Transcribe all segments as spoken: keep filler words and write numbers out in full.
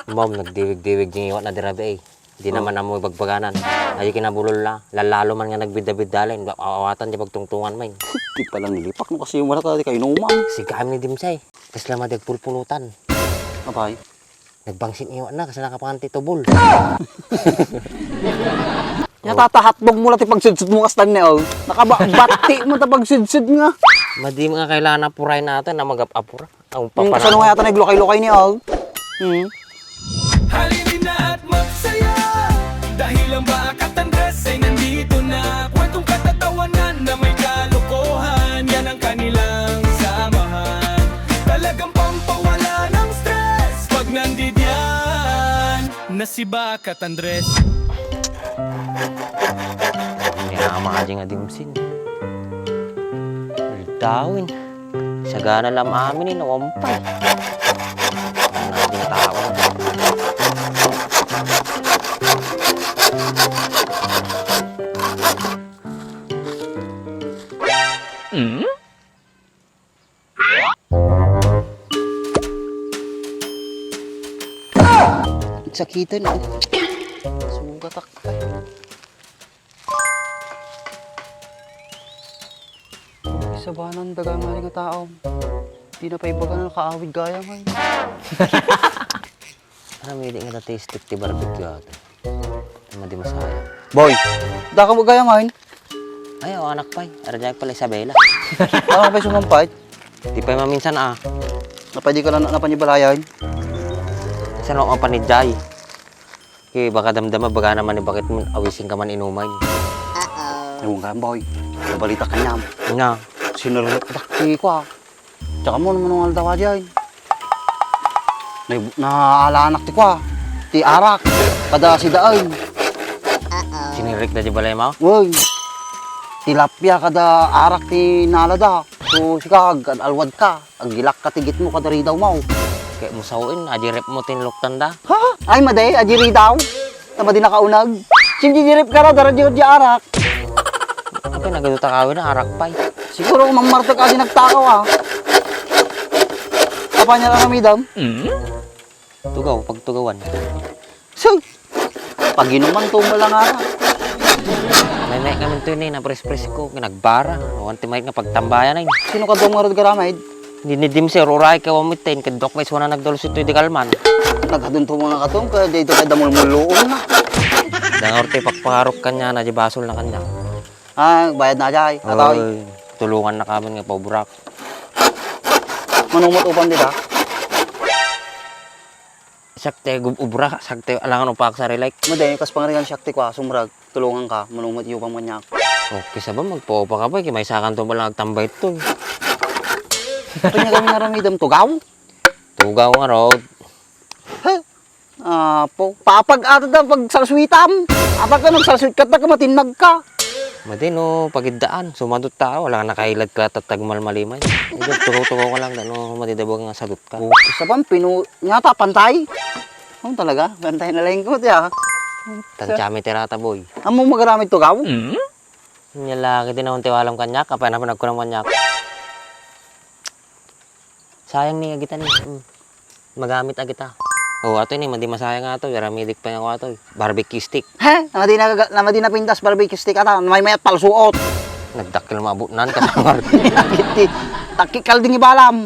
Mom, nagdiwig-diwig diay iwatna dirabi ay. Di naman ammo ibagbaganan. Ay kinabulol na. Lallalo man nga nagbidda-bidda laeng. Awatan diay pagtungtungan manen. Di pala nilipak no kasi wala ka di kainuman. Sigam ni Dimsay. Kasla madi agpulpulutan. Apay? Nagbangsin iwatna, kasla nakapangan ti tubol. Nya tatahatbog mo la ti pagsudsud mo kastan ni, oh. Nakabati mo ta pagsudsud nga. Madi nga kailangan apuray natin na magap-apura. Ang Hmm, kasano nga yata naglukay-lukay ni, oh? Hmm. Halina at magsaya dahil ang Bakat Andres ay nandito na. Kwentong katatawanan na may kalokohan, yan ang kanilang samahan. Talagang pampawala ng stress pag nandidiyan na si Bakat Andres. Ni ama aja nga dimsin. Dawin. Sagana la amin ni nawampay. Ang naging tao. Hmm? Sakitan, oh. Sugatak pa. Isabanan daga nga nga tao. Di na paibaga na nakaawid gaya nga. Aram idi nga tatistik ti barbecue ato. Madi masaya. Boy, daka mo gaya nga. Ay, o anak pay. Arjay pala Isabela. Ano pay sumampay? Di pay maminsan, ah. Napay di ka na napanibalay. Saan ako mapanidjay? Ki baka damdama, baga naman ni bakit mo awisin ka man inuman. Ewan ka, boy. Nabalita ka niya. Nga. Sinurot dakti ko, ah. Tsaka mo naman ang aldawa dyan. Na, naalanak ti kwa. Ti arak. Kada sidaan. Sinirik da di balay mo? Uy. Tilapia kada arak ti nalada. So, sika, ag-alwad ka. Aggilak ka ti gitmo kada ridaw mo. Kaya mo sawen, aji rep mo tinluktan da. Ha? Ay, madi, aji ridaw. Ta madi nakaunag. Sinjijirip ka ra, dara di arak. Ang pinagado ta kawin na, arak pay. Siguro mammartek aji nagtakaw, ah. Apa niya lang midam? Tugaw, pagtugawan. So, paginuman to mo lang, ah. May may kami to ni, napres-pres ko, kinagbara. Awan ti may nga pagtambayan ay. Sino ka doon nga rod garamay? Ni, ni Dimsir, uray ka wamit ten, kadok may suwana nagdalus ito di kalman. Naghadun to mga katong, kaya dito kay damulmuluon na. Dangar ti pakpakarok kanya na di basol na kanya. Ah, bayad na jay, atay. Oy, tulungan na kami nga paubrak. Manumot upam dita? Sakte, gub-, ubra, sakte, alangan upak sa relike. Madi, kas pangringan sakte kwa, sumrag. Tulungan ka, manumot iyo pang manyak. Okay, saba, magpaupa ka ba? Kimaysakan to pala agtambay to. Ito niya kami naramidam, tugaw? Tugaw nga, Rod. He? Apo, papag ata ta pag sarsuitam. Ata ka nagsarswit ka, ta ka matinnag ka. Madi no, pagiddaan, sumadot tao, wala nakailad ka, tatag malmalimay. Ito, tugaw-tugaw ka lang, no, madidabag nga sadot ka. Oh, isa pang pinu-, nga ta, pantay? Oh, talaga? Pantay na lang ko, tiya. Tantiami ti rata, boy. Amo magaramid to, gaw? Mm? Nya lagi din akong tiwalam kanyak, apay na panagkunam kanyak. Sayang ni agita ni. Mm. Magamit agita. Oh, ato ni, madi masayang ato, iramidik pa nga ato. Barbecue stick. Ha? Namadi na, namadi na pintas barbecue stick ata, may mayat palsuot. Nagdakkel maabot nan ka sa barbecue. Takki kalding ibalam.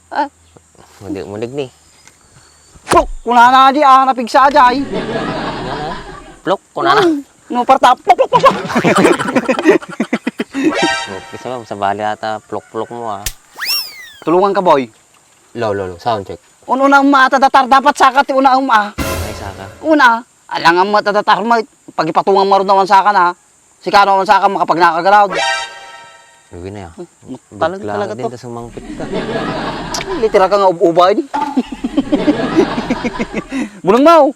Ah, Madi, mudig ni. Plok! Kunana di, ah, napigsa di ay. Ano? Plok, kunana. Hmm, no, parta. Plok, plok, plok, plok. Oh, isa ba, sa bali ata, plok-plok mo, ah. Tulungan ka, boy. Lo, lo, lo. Sound check. Una-una, um, ata datar, dapat saka ti una, um, ah. Ay, saka. Una, alangan mo, ata datar mo, pagipatungan mo rin naman saka na. Sika naman sa akin, makapagnakagaraw. Luwi na yan. Talag Bigla talaga ka din, to. Tas sumangpit ka. Litira ka nga ub-uba, ini. Bunang mao.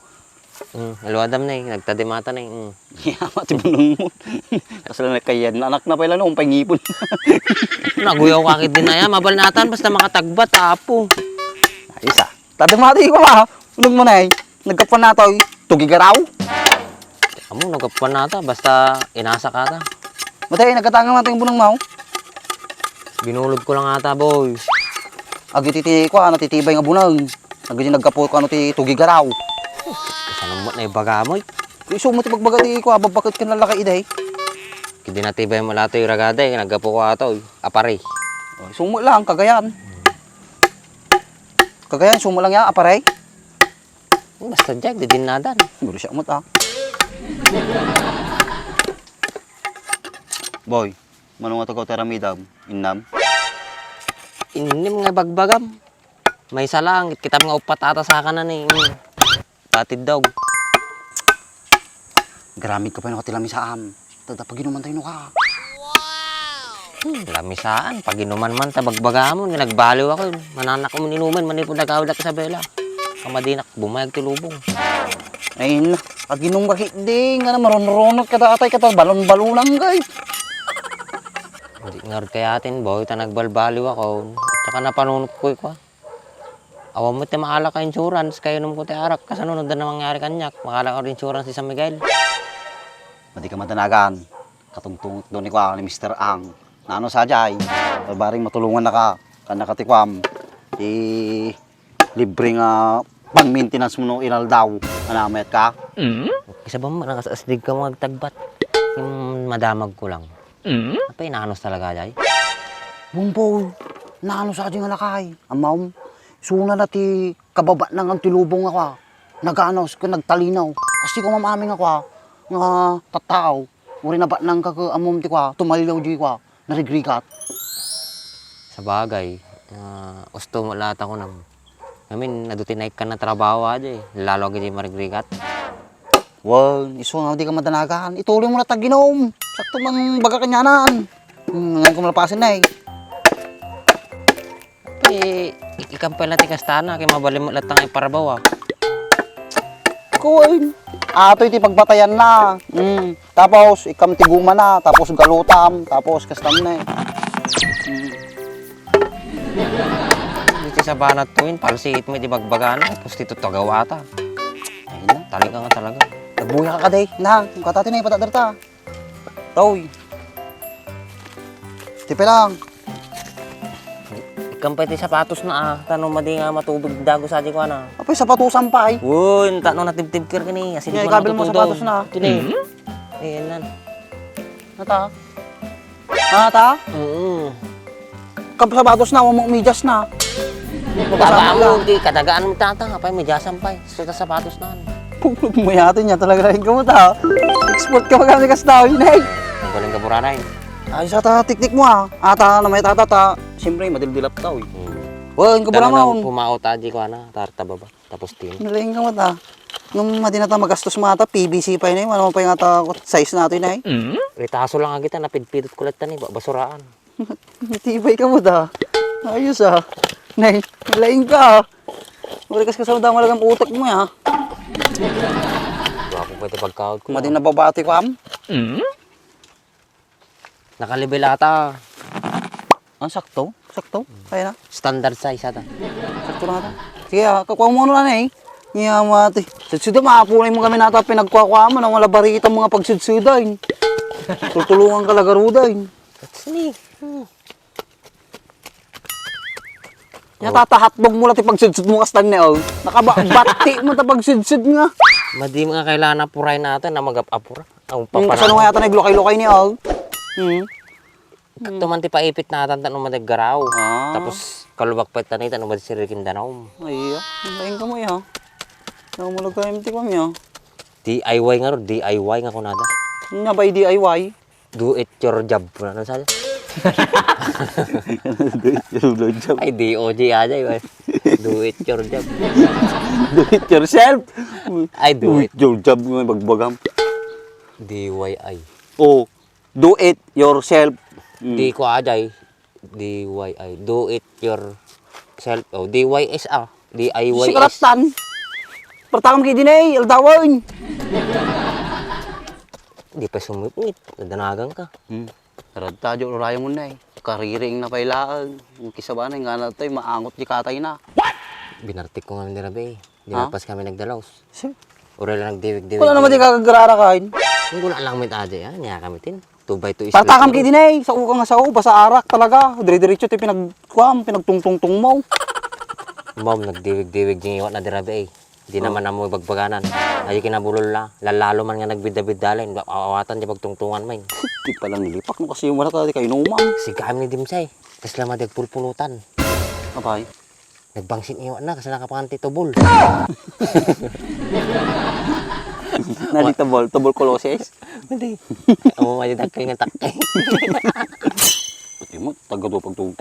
Mm, aluadam na eh. Nagtadimata na eh. Mm. Kaya, mati bunang mo. Kasla na kaya, anak na pala, no, pangipon. Naguyaw ka kit din na yan. Mabalnatan, basta makatagbat, apo. Ay, isa. Tadimati ko ba? Unag mo na eh. Nagkapan na to, eh. Tugigaraw. Amo, nagkapan na ta. Basta inasa ka ta. Matay, nagkatanga man tayong bunang mao. Binulod ko lang ata, boy. Agititi ko, ah, natitibay nga bunang. Nagdi naggapu kano ti tugigaraw. Kasano met naibaga mo, eh? Isu met ti bagbaga ti kua, babbaket ken lalaki idi. Kidi natibay mo lato iragada, eh, naggapu ko ato, eh. Apare. Oh, isu met lang, Cagayan. Cagayan, isu met lang ya, apare. Basta diak, di dinnadan. Gulo siya met, ah. Boy, mano nga to ka ti aramidam? Innam? Innem nga bagbagam. Maysa lang, kitam nga uppat ata sakanan, eh. Patiddog. Garamid ka pay no ka ti lamisaam. Tada paginuman tayo no ka. Hmm, lamisaan, paginuman man ta bagbagam, nga nagbaliw ako, eh. Mananak ko man inuman, manipud nagawid ak Isabela. Kamadinak, bumayag ti lubong. Ay, na, paginum ka kitdi, nga na marunrunot ka data, kata balon-balonan, guys. Hindi nga rin kayatin, boy, ta nagbalbaliw ako. Tsaka napanunot ko, eh, kwa. Awan met ti maalak a insurance, kainom ko ti arak. Kasano no adda mangyari kaniak? Maalak a insurance ti San Miguel. Madi ka madanagan. Katungtungot do ni kwa ni Mister Ang. Nano sadiay? Barbareng matulongan naka. Kanna ka ti kwam. Ti libre nga pang-maintenance mo no inaldaw. Anamet ka? Kisa ba man nakasasdig ka mo agtagbat? Yung madamag ko lang. Apay, nanos talaga, jay? Bumbol, nanos aja nga lakay. Amam, suna na ti kababatnang ti lubong nga kwa. Naganos ken nagtalinaw. Kasi ko mamami nga kwa, nga tattao. Uri nabatnang ka ket amom ti kwa, tumalyaw di kwa, narigrigat. Sabagay, ah, usto mo lahat ako nam. Ngamin, adu ti naikkan a trabaho aja, eh. Lalo agi di marigrigat. Wen, isu nga di ka madanagan. Ituloy mo na taginom. Sakto mang baga kanyanan. Hmm, ngayon ko malapasin na, eh. Ti, ik-, ikampay la ti kastana, kay mabalin met latta nga iparabaw, ah. Kuwain. Atoy ti pagbatayan na. Hmm. Tapos, ikam ti guma na. Tapos, galutam. Tapos, kastam na, eh. Hmm. Iti sabana tuwin, palsiit mo iti bagbagana. Tapos, ti tutagaw ata. Ay, na. Tali ka nga talaga. Nagbuya ka, day. Na, kung katati na, ipatader ta. Toy. Tipe lang. Ikam pay ti sapatos na, ah. Tano madi nga matubig dago sa di ko, ana. Apay, sapatosan pay? Uy, tano natibtib kir kini. Asin ko ikabil mo natutudaw. Sapatos na. Kini. Hmm? Eh, yan nan. Nata? Nata? Oo. Kap sapatos na, mo medyas na. Baba mo, di katagaan mo tata. Apay, medyasan pay. Sa sapatos na. Pugpug mo yata niya talaga rin ka mo ta. Export ka magkami kas tao, yun eh. Ang galing ka, Buranay. Ay, sa ta, teknik mo ah. Ata na may tata ta. Siyempre, madildilap tao eh. Hmm. Wen, ka Buranay. Tama na, pumao ta, di ko ana, tarta baba. Tapos tin. Galing ka mo ta. Nung madi na ta magastos mo ata, P V C pa yun eh. Ano pa yung ata size natin eh. Ritaso lang agita, napidpidot ko lang tani, ba-, basuraan. Tibay ka mo da. Ayos ah. Nay, lain ka ah. Marikas ka sa madama lang ang utak mo ah. Gwapo pa ito pagkaon ko. Madi na babati ko am? Nakalibel ata. Ah, sakto? Sakto? Kaya na? Standard size ata. Sakto na ata. Sige ah, kakuha mo na na eh. Niya mati. Sudsuda, maapunay mo kami nata pinagkuha-kuha mo na wala barita mga pagsudsuda eh. Tutulungan ka lagaruda eh. That's me. Hmm. Nya tatahatbog mo lang ti pagsudsud mo kastan ni, oh. Nakabati mo ta pagsudsud nga. Madi nga kailangan apuray natin na magap-apura. Ang Hmm, kasano nga yata naglukay-lukay ni, oh. Hmm. Kakto man ti paipit natan tano madaggaraw. Ah. Tapos kalubak pa tani tano madsirikin danaw. Ay, ah. Ang lain ka mo, ya. Naumulog ka, M T ko, ya. D I Y nga ro, D I Y nga kunada. Nga ba, D I Y? Do it your job. Ano sa? Do it your job. Ay, D O J aja, eh. Do it your job. Do it yourself. Ay, do Do it. It your job nga bagbagam. D Y I. Oh, do it yourself. Mm. Di ko ajay. D Y I. Do it yourself. Oh, D Y S ah. D I Y S. Si karatan. Pertama kay dinay, aldawan. Di pa sumipngit. Nadanagan ka. Hmm. Radta, jo, urayang mo na eh. Kariring na pailaan. Yung kisabana, nga na to, eh, maangot di katay na. What? Binartik ko nga ni Rabi. Ha? Di na pas kami nagdalaws. Sir? Uray lang nagdiwig-diwig. Wala naman di kakagrara kain. Ang gula lang mit aja, ah. Niya kami tin. Two by two is Partakam kay din eh. Sa uka nga sao, basta arak talaga. Dire-diretso ti pinagkuam, pinagtungtungtong mo. Mom, nagdiwig-diwig diay iwatna dirabi ay. Di naman ammo ibagbaganan. Ay kinabulol na. Lalalo man nga nagbidda-bidda laeng. Awatan diay pagtungtungan, men. Di pala nilipak no kasi yung wala ka, di kayo inuman. Sigam ni Dimsay. Kasla madi agpulpulutan. Apay? Nagbangsin iwatna, kasla nakapangan ti tubol. Nadi tubol, tuberculosis? Hindi. Amo, madi dakkel nga takkel. Pati mo, taga to pagtungtong.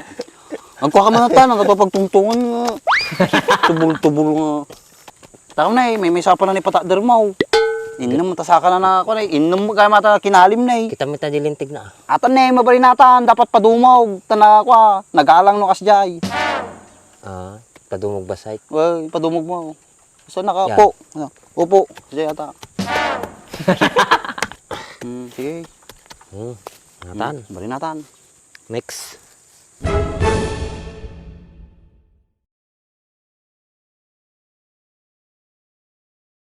Agkuha ka man ta, nagkapagtungtungan nga. Tubol-tubol nga. Tao na eh, may, may sapa na ni patakder mo. Innom, tasaka na na ako na eh. Innom mo kaya mata kinalim na eh. Kita mo ta di lintig na. Atan na eh, mabarinatan, dapat padumog. Tana ko ah, nagalang no kasjay. Ah, padumog basay. Well, padumog mo. Saan naka? Yan. Upo. Upo. Kasjay ata. Hmm, sige. Hmm, natan. Hmm, barinatan. Mix.